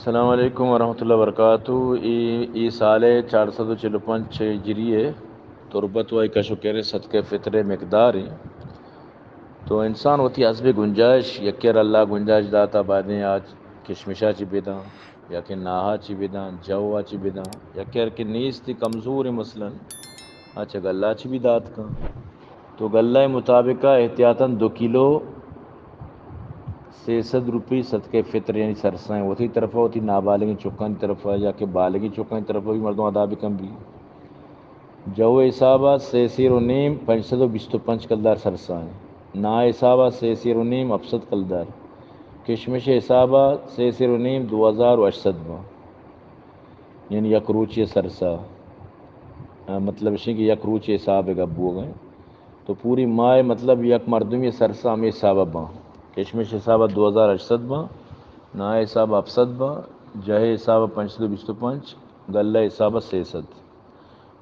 السلام علیکم ورحمۃ اللہ وبرکاتہ۔ ای ای سال چار سد و چل و پنچ ہجری ہے۔ تربت و کش و کر صدقہ فطر مقدار ہے۔ تو انسان وتی حسب گنجائش، یکر اللہ گنجائش داتا بایدیں آج کشمشا چی بداں، یا کہ ناہا چی بداں، جوا چی بداں، یکر کہ نیستی کمزور مثلاً، اچھا گلہ چی بھی دات کن۔ تو گلہ مطابقہ احتیاطاً دو کلو سیصد روپی صدقہ فطر یعنی سرسائیں وتی طرفا، وتی نابالغیں چکانی طرفا یا کہ بالغیں چکانی طرفا بھی مردم ادا بکن بھی۔ جو حسابا سے سیر و نیم پنچ سد و بیست و پنچ کلدار سرسائیں۔ نا حسابا سے سیر و نیم ہفت سد کلدار۔ کشمش حسابا سے سیر و نیم دو ہزار و ہشت سد باں۔ یعنی یک روچی سرسا۔ آ، مطلب اشیں کہ یک روچی حساب گپ بوگ ء۔ تو پوری ماہ مطلب یک مردمی سرسا ہمیں حساب باں۔ کشمش حساب دو ہزار ہشت سد باں، نا حساب ہفت سد باں، جہے حساب پنچ سد و بیست و پنچ، گلہ حساب سے سد۔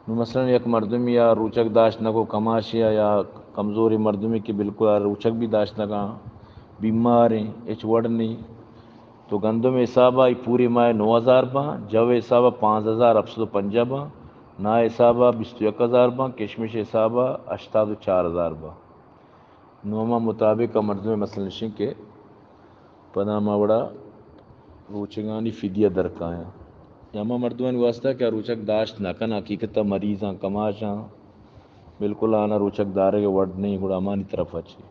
نو مثلاً یک مردمی یا روچک داشت نہ کو کماشی یا، یا کمزوری مردمی کہ بالکل آ روچک بھی داشت نہ کاں، بیمار ہیں، ہچ وڑ نہیں۔ تو گندم حسابا ای پوری ماہ نو ہزار باں، جو حسابا پانزدہ ہزار ہفت سد و پنجاہ باں، نا حسابا بیست و یک ہزار باں، کشمش حسابا ہشتاد و چار ہزار باں۔ نو ہما مطابق مردم مثلاً شیں کہ پدا ہما وڑا روچگانی فدیہ درکایاں۔ یا ہما مردمانی واسطہ کہ آ روچگ داشت نہ کن، حقیقتا مریضاں، کماشاں، بالکل آنا روچگ دارگ وڑ نہیں، گڑا ہمانی طرف اچی۔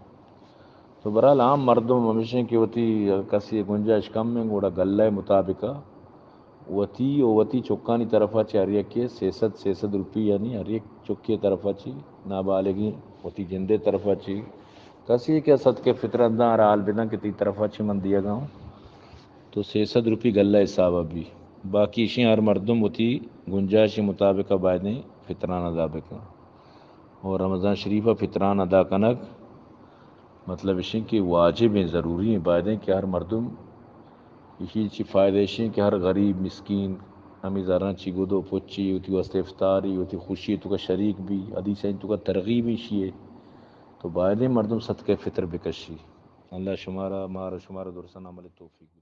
تو بہرحال عام مردم ہمیشیں کہ وتی کسی گنجائش کم ہیں، گڑا گلہ مطابقہ وتی و وتی چکانی طرفا چہ ہر یکے سے سد، سے سد روپی، یعنی ہر یک چکے طرفا چی نابالغی وتی جندے طرفا چی کسی کہ صدقہ فطر انداں ہر حال بدن کہ تی طرفا چی من دیگا ہوں، تو سے سد روپی گلہ حسابا بھی۔ باقی اشیں ہر مردم وتی گنجائش مطابقہ بایدیں فطران ادا بکن۔ اور رمضان شریف فطران ادا کنگ مطلب اشیں کہ واجب ہیں، ضروری ہیں، بایدیں کہ ہر مردم ایشی چی فائدہ اشیں کہ ہر غریب مسکین ہمیں زراں چی گدو پچی وتی واسطے افطاری وتی خوشی تو کا شریک بھی، حدیث تو کا ترغیب ایشی ہے۔ تو بایدیں مردم صدقہ فطر بکشی۔ اللہ شمارا، مارا شمارا درستان عمل توفیق۔